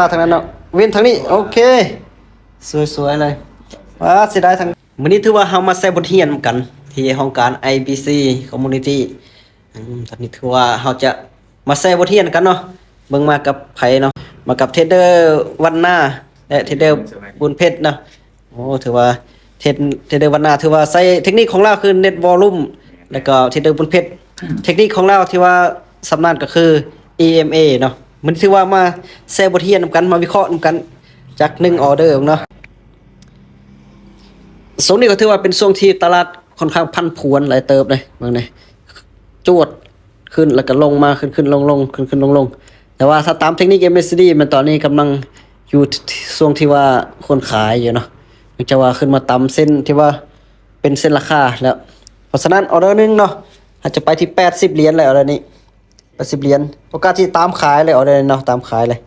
າທາງນັ້ນເນາະ ວິນທາງນີ້ ໂອເຄ ສວຍໆເລີຍ. ວ້າ ເສຍດາຍທາງ ມື້ນີ້ຖືວ່າເຮົາມາແຊບົດຮຽນນຳກັນ ທີ່ຫ້ອງການ ໄອບີຊີ Community ອືມ ຕອນນີ້ຖືວ່າເຮົາຈະມາແຊບົດຮຽນນຳກັນເນາະ ເບິ່ງມາກັບໃຜເນາະ ມາກັບເທຣດເດີວັນນາ ແລະ ເທຣດເດີບຸນເພັດເນາະ. ໂອ້ ຖືວ່າເທຣດ ເທຣດເດີວັນນາ ຖືວ່າໃຊ້ເທັກນິກຂອງລາວຄື Net Volume ແລ້ວກໍເທຣດເດີບຸນເພັດ ເທັກນິກຂອງລາວທີ່ວ່າຊຳນານກໍຄື ອີເອັມເອ ເນາະ. ມື້ນີ້ຖືວ່າມາແຊບົດຮຽນນຳກັນ ມາວິເຄາະນຳກັນ ຈັກໜຶ່ງອໍເດີເນາະ. ຊ່ວງນີ້ກໍຖືວ່າເປັນຊ່ວງທີ່ຕະຫຼາດຂ້ອນຂ້າງຜັນຜວນຫຼາຍເຕີບເດ້ ເບິ່ງເດ້ ຈວດຂຶ້ນແລ້ວກໍລົງມາ ຂຶ້ນໆລົງໆ ຂຶ້ນໆລົງໆ. ແຕ່ວ່າຖ້າຕາມເທັກນິກ ເອັມເອຊີດີ ແມ່ນຕອນນີ້ກຳລັງຢູ່ຊ່ວງທີ່ວ່າຄົນຂາຍຢູ່ເນາະ ເນື່ອງຈາກວ່າຂຶ້ນມາຕຳເສັ້ນທີ່ວ່າເປັນເສັ້ນລາຄາແລ້ວ. ເພາະສະນັ້ນ ອໍເດີໜຶ່ງເນາະ ອາດຈະໄປທີ່ແປດສິບຫຼຽນແລ້ວ ອໍເດີນີ້ ແປດສິບຫຼຽນ ໂອກາດທີ່ຕາມຂາຍເລີຍ ອໍເດີນີ້ເນາະ ຕາມຂາຍເລີຍ.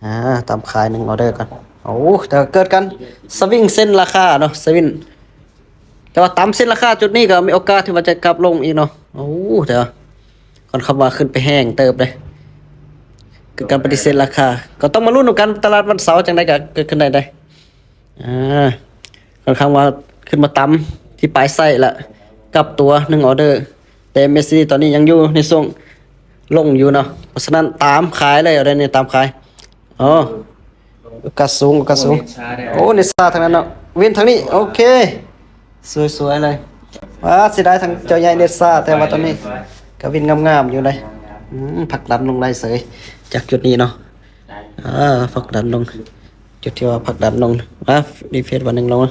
ອ່າ ຕາມຂາຍໜຶ່ງອໍເດີກ່ອນ. ໂອ້ ແຕ່ເກີດການສະວິງເສັ້ນລາຄາເນາະ ສະວິງ ແຕ່ວ່າຕາມເສັ້ນລາຄາຈຸດນີ້ກໍມີໂອກາດທີ່ວ່າຈະກັບລົງອີກເນາະ. ໂອ້ ແຕ່ວ່າຂ້ອນຂ້າງວ່າຂຶ້ນໄປແຮງເຕີບເດ້ ຄືການປະຕິເສດລາຄາ ກໍຕ້ອງມາລຸ້ນນຳກັນ ຕະຫຼາດວັນເສົາຈັ່ງໃດກໍເກີດຂຶ້ນໄດ້ເດ້. ອ່າ ຂ້ອນຂ້າງວ່າຂຶ້ນມາຕຳທີ່ປາຍໄຊລະ ກັບຕົວໜຶ່ງອໍເດີ ແຕ່ ເອັມເອຊີດີ ຕອນນີ້ຍັງຢູ່ໃນຊ່ວງລົງຢູ່ເນາະ. ເພາະສະນັ້ນຕາມຂາຍເລີຍ ອໍເດີນີ້ຕາມຂາຍ. ອໍ ໂອກາດສູງ ໂອກາດສູງ. ໂອ້ ເນັດຊ້າທາງນັ້ນເນາະ ວິນທາງນີ້ ໂອເຄ ສວຍໆເລີຍ. ວ້າ ເສຍດາຍທາງເຈົ້າໃຫຍ່ເນັດຊ້າ ແຕ່ວ່າຕອນນີ້ກໍວິນງາມໆຢູ່ເດ້. ອືມ ຜັກດັນລົງໄດ້ເສີຍ ຈາກຈຸດນີ້ເນາະ. ອ່າ ຜັກດັນລົງ ຈຸດທີ່ວ່າຜັກດັນລົງ ອ່າ ຣີເຟຣຊບາດໜຶ່ງລົງ.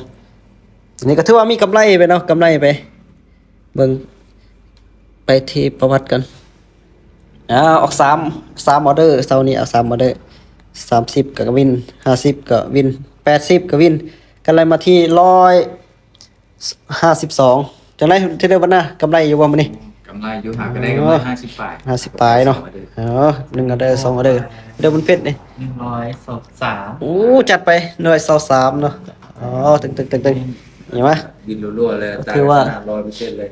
ນີ້ກໍຖືວ່າມີກຳໄລໄປເນາະ ກຳໄລໄປ. ເບິ່ງໄປທີ່ປະຫວັດກັນ. ອ່າ ອອກສາມ ສາມອໍເດີ ເຊົ້ານີ້ເອົາສາມອໍເດີ ສາມສິບກໍວິນ ຫ້າສິບກໍວິນ ແປດສິບກໍວິນ ກຳໄລມາທີ່ຮ້ອຍຫ້າສິບສອງ. ຈັ່ງໃດເທຣດເດີວັນນາ ກຳໄລຢູ່ບໍ່ມື້ນີ້? ກຳໄລຢູ່ ຫາກໍໄດ້ກຳໄລຫ້າສິບປາຍ ຫ້າສິບປາຍເນາະ. ອໍ ໜຶ່ງອໍເດີ ສອງອໍເດີ ເດີບຸນເພັດນີ້ ໜຶ່ງຮ້ອຍຊາວສາມ. ໂອ້ ຈັດໄປ ໜຶ່ງຮ້ອຍຊາວສາມເນາະ. ອໍ ຕຶງໆໆໆ ເຫັນບໍ່? ວິນລັວໆເລີຍ ຖືວ່າຮ້ອຍເປີເຊັນເລີຍ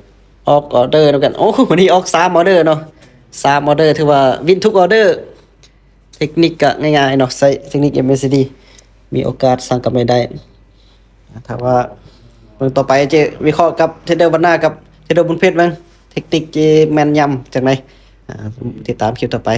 ອອກອໍເດີນຳກັນ. ໂອ້ ມື້ນີ້ອອກສາມອໍເດີເນາະ ສາມອໍເດີ ຖືວ່າວິນທຸກອໍເດີ. ເທັກນິກກໍງ່າຍໆເນາະ ໃຊ້ເທັກນິກ ເອັມເອຊີດີ ມີໂອກາດສ້າງກຳໄລໄດ້. ຖ້າວ່າເບິ່ງຕໍ່ໄປ ຈະວິເຄາະກັບເທຣດເດີວັນນາ ກັບເທຣດເດີບຸນເພັດເບິ່ງ ເທັກນິກຈະແມ່ນຢຳຈັ່ງໃດ. ອ່າ ຕິດຕາມຄລິບຕໍ່ໄປ.